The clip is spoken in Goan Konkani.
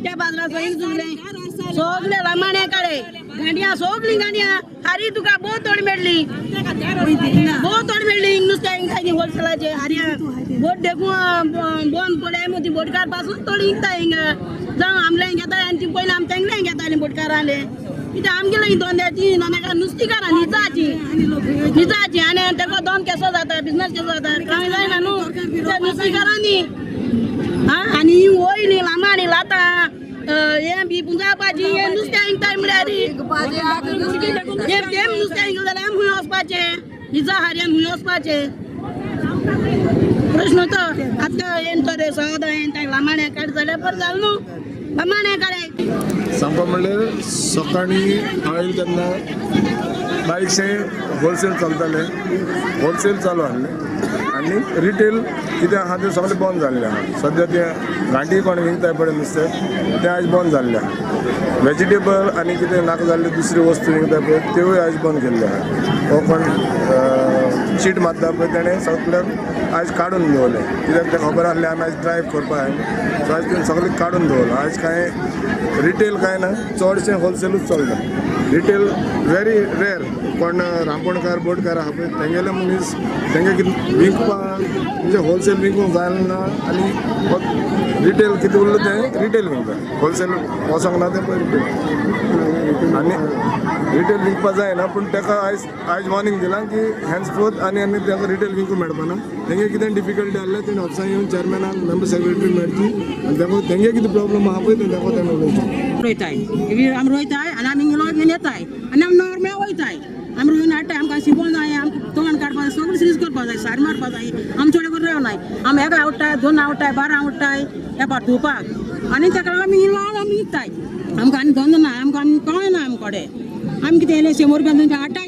त्या बाजारात हिंग जुगले सगळे लामाण्या काडे गांड्या सगळी गांड्या हारी तुका बहुत तोड मेळ्ळी बहुत तोड मेळ्ळी हिंग नुस्त्या हिंग खायची होलसेलाचे हारया बोट देखून बंद पडले मग ती बोटकार पासून तोड हिंगता हिंग जावं आमले हिंग घेता आनी ती पयलीं आम तेंगले हिंग घेताली बोटकाराले कित्याक आमगेले धंद्याची धंद्याकार नुस्तीकारां निजाची निजाची आनी तेका दोन केसो जाता बिजनेस केसो जाता कांय जायना न्हू त्या नुस्तीकारांनी आं आनी ही वयली लामाणी लाता हें बी पुंजावपाची हें नुस्तें हिंगताय म्हळ्यार हें तें नुस्तें हिंगलें जाल्यार आमी खंय वचपाचें निजा हारयान खंय वचपाचें प्रश्न तो आतां हें तो रे सौदा हें तांकां लामाण्या काड जाल्यार बरें जालें न्हू लामाण्या काडे सांगपा म्हणल्यार सकाळीं आयल तेन्ना बारीकशें होलसेल चलतालें होलसेल चालू आहलें आनी रिटेल कितें आहा तें सगळें बंद जाल्लें आहा सद्या तें गांठी कोण विकताय पळय नुस्तें तें आयज बंद जाल्लें आहा वेजिटेबल आनी कितें नाका जाल्ले दुसरी वस्तू विकताय पळय त्योय आयज बंद केल्ल्यो आहा हो कोण चीट मारता पळय तेणें सगळ्याक आयज काडून दवरलें कित्याक तें खबर आहलें आमी आयज ड्रायव करपा आयले सो आयज तेणें सगळें काडून दवरलां आयज कांय रिटेल कांय ना चडशें होलसेलूच चलता रिटेल व्हेरी रेर कोण रांपणकार बोटकार आहा पळय तेंगेले मनीस तेंगे कितें विकपाक म्हणजे होलसेल विकूंक जायना आनी रिटेल कितें उरलें तें रिटेल विकता होलसेल वचोंक ना तें पळय रिटेल आनी रिटेल विकपाक जायना पूण तेका आयज आयज वॉर्निंग दिलां की हेन्सफोर्थ आनी आनी तेका रिटेल विकूंक मेळपाना तेंगे कितें डिफिकल्टी आहलें तेणें ऑफिसान येवन चेअरमॅनाक मेंबर सेक्रेटरी मेळची आनी तेका तेंगे कितें प्रॉब्लम आहा पळय तें तेका तेणें उलोवचें रोयताय आमी रोयताय आनी आमी हिंग घेवन येताय आनी आमी नॉर्मल वयताय आमी रोवन हाडटाय आमकां शिंपोंक जाय आमकां तोंड काडपाक जाय सगळें सिरीज करपाक जाय सार मारपाक जाय आमी थोडे करून रावनाय आमी एका आवडटाय दोन आवडटाय 12 आवडटाय एपार धुवपाक आनी तेका लागून आमी लावन आमी विकताय आमकां आनी धंदो ना आमकां आनी कळना आमचे कडेन आमी कितें येयलें 100 रुपया 200 हाडटाय.